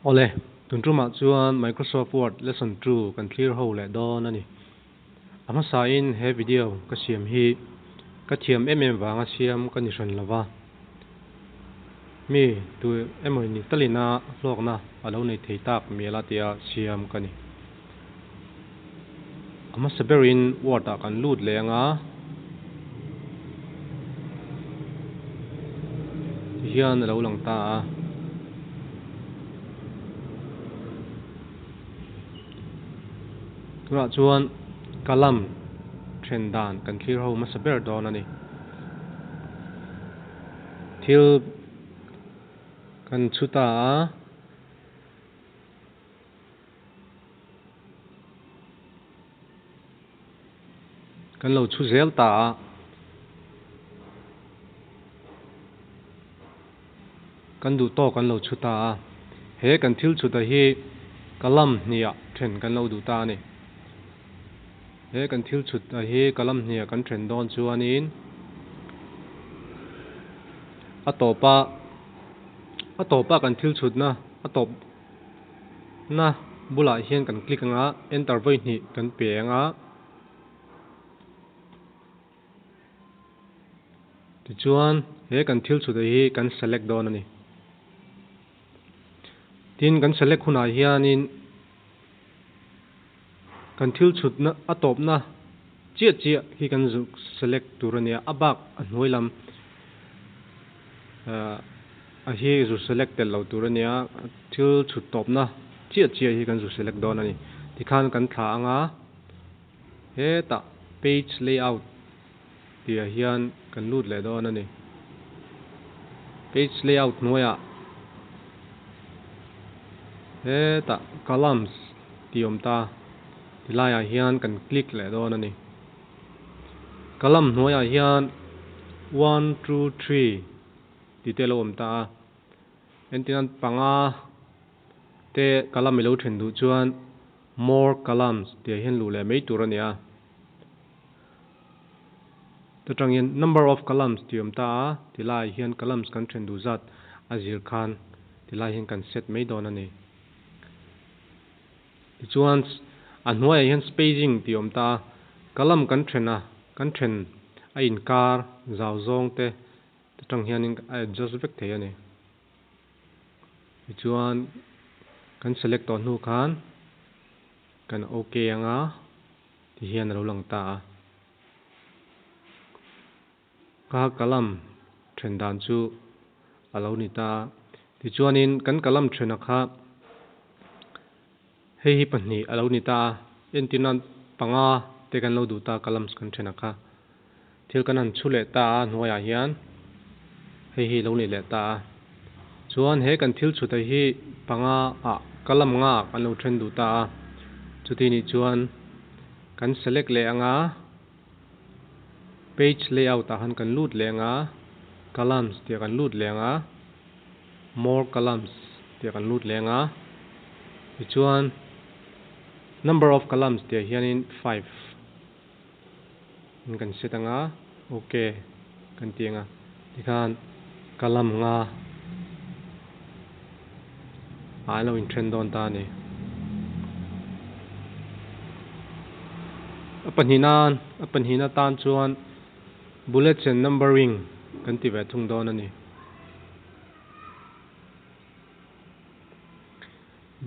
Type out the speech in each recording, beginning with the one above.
Awle, tun tumah chuan Microsoft Word Lesson 2 kan thlir ho leh dawn a ni. A hmasain he video ka siam hi ka thiam em em vanga siam ka ni hran lova, mi tu emaw ni talina hlawkna a lo nei thei tak mial a tia siam ka ni. A hmasa berin Word ah kan lut leh anga tihian a lo lang ta a. Tunah chuan kalam then dan kan thlir ho hmasa ber dawn a ni. Thil kan chhu ta a. Kan lo chhu zel ta a. Kan duh tawk kan lo chhu ta a. He kan thil chhuta hi kalam hniah then kan lo duh ta a ni. He kan thil chhuta hi kalam hniah kan then dawn chuanin a tawpa a tawpa kan thil chhutna a tawp na bulah hian kan click anga enter vawi hnih kan pe anga tichuan he kan thil chhutah hi kan select dawn a ni. Tin kan select hunah hianin kan thil chhutna a tawpna chiah chiah hi kan zuk select tur a nia a bak a hnuai lam ahh a hi zu select tel lo tur a nia thil chhut tawpna chiah chiah hi kan zu select dawn a ni tikhan kan thla anga hetah page layout tih ah hian kan lut leh dawn a ni page layout hnuaiah hetah columns tih awm ta tilaiah hian kan click leh dawn a ni column hnuaiah hian 1 2 3 tih te a lo awm ta a entirnan panga te column i lo then duh chuan more columns tih ah hian luh leh mai tur a ni a. Ta tangin number of columns tih awm ta a, tilai hian columns kan then duh zat a zir khan tilai hian kan set mai dawn a ni. Tichuan a hnuaiah hian spacing tih awm ta a, column kan then a, kan then a inkar zau zawng te ta tang hianin a adjust vek thei a ni. Tichuan kan select tawh hnu khan kan ok anga. Ti hian a lo lang ta a. Ka kalam then dan chu a lo ni ta a. Tichuanin kan kalam thena kha hei hi pahnih a lo ni ta a. Entirna panga te kan lo duh ta a kalams kan thena kha. Thil kan han chhu leh ta a hnuaiah hian hei hi lo ni leh ta a. Chuan he kan thil chhuta hi panga ah kalam nga ah kan lo then duh ta a. Chuti nih chuan kan select leh anga page layout ah khan kan lut leh anga columns tih ah kan lut leh anga more columns tih ah kan lut leh anga tichuan number of columns tih ah hianin 5. In kan set anga ok kan ti anga tikhan kalam nga ah an lo inthen dawn ta a ni. A pahnih nan a pahnihna tan chuan bullets and numbering kan ti ve thung dawn a ni.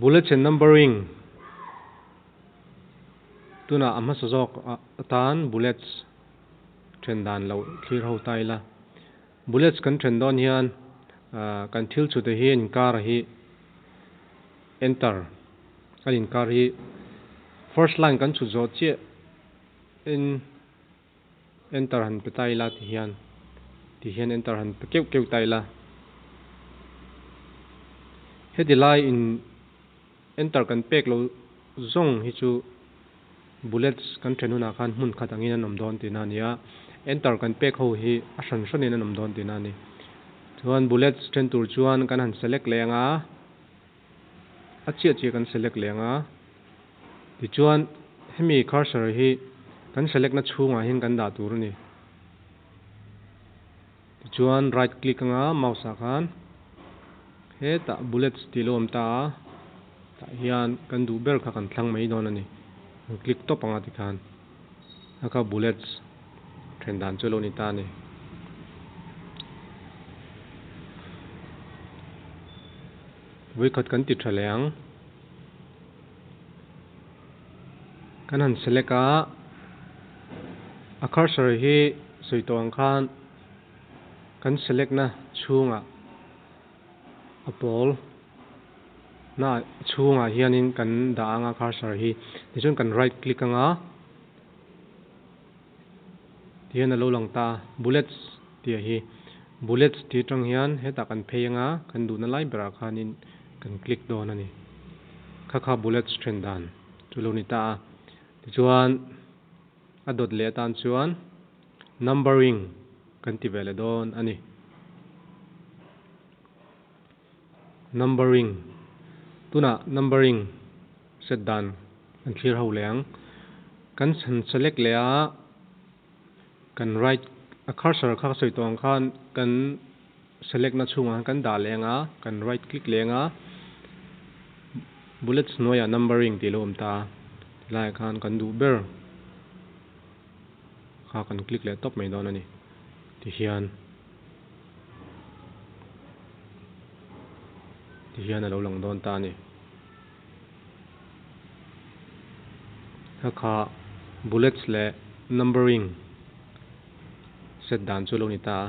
Bullets and numbering. Tunah a hmasa zawk atan bullets then dan loh thlir ho ta ila. Bullets kan then dawn hian kan thil chhute hi inkar hi enter a inkar hi first line kan chhut zawh chiah in enter han pe ta ila ti hian ti hian enter han pe keuh keuh ta ila. Heti lai in. Enter kan pek lo zawng hi chu bullets kan then hunah khan hmun khat angin an awm dawn tihna a ni a, enter kan pek ho hi a hran hranin an awm dawn tihna a ni. Chuan bullets then tur chuan kan han select leh anga, a chiah chiah kan select leh anga, tichuan hemi cursor hi kan select na chhungah hian kan dah tur a ni. Tichuan right click anga mouse ah khan hetah bullets tih lo awm ta a. Tah hian kan duh ber kha kan thlang mai dawn a ni. Kan click tawp anga tikhan a kha bullets then dan chu a lo ni ta a ni. Vawikhat kan ti tha leh ang. Kan han select a, a cursor hi sawi tawh ang khan kan select na chhungah a pawl na chhungah hianin kan dah ang a cursor hi tichuan kan right click ang a tihian a lo lang ta a bullets tih hi bullets tih atang hian hetah kan phei ang a kan duhna lai berah khanin kan click dawn a ni kha kha bullets then dan chu lo ni ta a tichuan a dawt leh atan chuan numbering kan ti ve leh dawn a ni. Numbering, Tunah numbering set dan kan thlir ho leh ang. Kan han select leh a, kan right a cursor kha ka sawi tawh ang khan kan select na chhungah khan kan dah leh ang a, kan right click leh ang a, bullets hnuaiah numbering tih a lo awm ta a, tilaiah khan kan duh ber kha kan click leh tawp mai dawn a ni tihian. Ti hian a lo lang dawn ta a ni. Hekha bullets leh numbering set dan chu a lo ni ta a.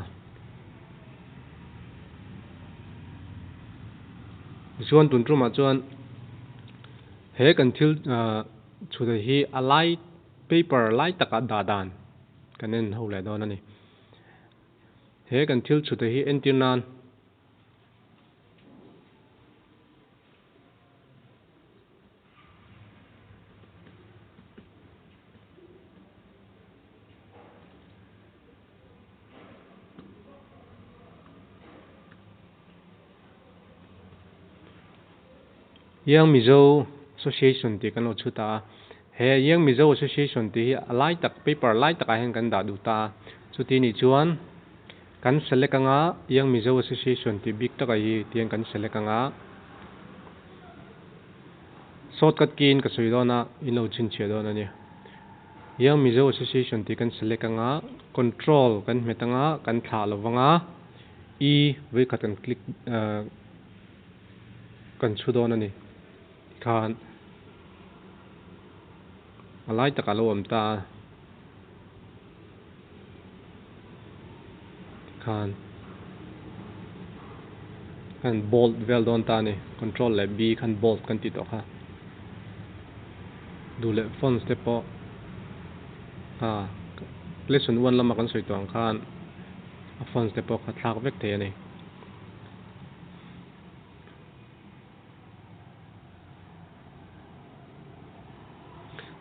Tichuan tun tumah chuan he kan thil ah chhutah hi a lai paper lai takah dah dan kan en ho leh dawn a ni. He kan thil chhute hi entir nan Young Mizo Association tih kan lo chhut a, he Young Mizo Association tih hi a lai tak paper lai takah hian kan dah duh ta a, chuti nih chuan kan select anga Young Mizo Association tih bik takah hi tiang kan select anga shortcut key in ka sawi dawn a, in lo chhinchhiah dawn a ni. Young Mizo Association tih kan select anga control kan hmet anga kan thlah lo vanga e vawikhat kan click ah. Kan chhu dawn a ni tikhan a lai takah a lo awm ta a tikhan kan bold vel dawn ta a ni control leh b khan bold kan tih tawh kha duh leh fonts te pawh ah lesson one lama kan sawi tawh ang khan a fonts te pawh kha thlak vek thei a ni.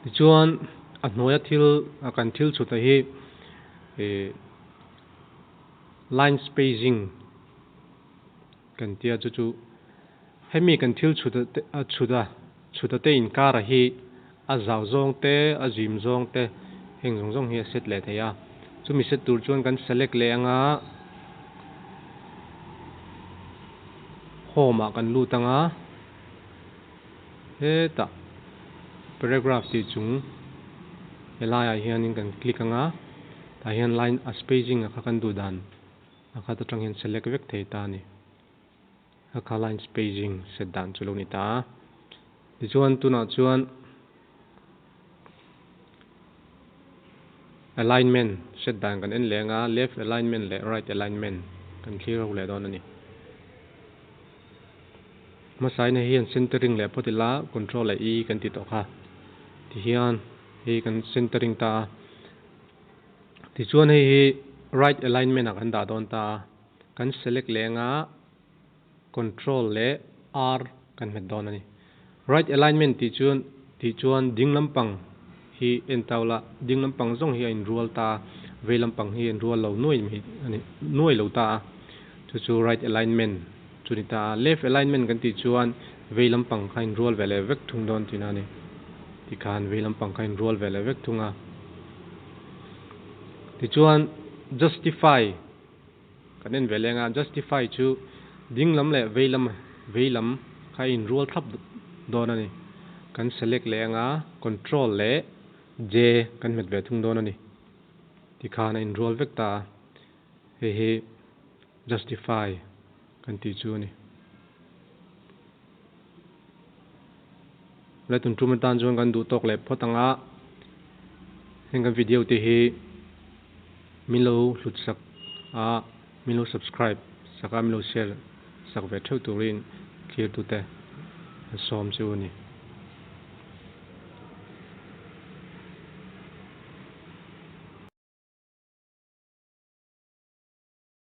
Tichuan a hnuaia thil a kan thil chhuta hi ih line spacing kan tia chu chu hemi kan thil chhuta te a chhuta chhuta te inkara hi a zau zawng te a zim zawng te heng zawng zawng hi a set leh thei a chumi set tur chuan kan select leh anga home ah kan lut anga hetah paragraph tih chung helaiah hianin kan click anga tah hian line a spacing a kha kan duh dan a khat atang hian select vek thei ta a ni. A kha line spacing set dan chu lo ni ta a. Tichuan tunah chuan alignment set dan kan en leh anga left alignment leh right alignment kan thlir ho leh dawn a ni. Hmasain hei hian centering leh phawt ila control leh e kan ti tawh kha. Tihian hei kan centering ta a. Tichuan hei hi right alignment ah kan dah dawn ta a. Kan select leh anga control leh R kan hmet dawn a ni. Right alignment tih chuan tih chuan ding lampang hi en tau la, ding lampang zawng hi a inrual ta a, vei lampang hi a inrual lo nuai mai a ni, nuai lo ta a. Chu chu right alignment chu ni ta a. Left alignment kan tih chuan vei lampang kha a inrual ve leh vek thung dawn tihna a ni. Tikhan vei lampang kha a inrual ve leh vek thung a. Tichuan justify. Kan en ve leng a, justify chu ding lam leh vei lam vei lam kha a inrual thlap dawn a ni. Kan select leh anga control leh J kan hmet ve thung dawn a ni. Tikhan a inrual vek ta a, hei hi justify kan tih chu a ni. Le tun tum atan chuan kan duh tawk leh phawt ang a, heng kan video te hi min lo hlut sak a, min lo subscribe sak a, min lo share sak ve theuh turin thlir tute an sawm chu a ni.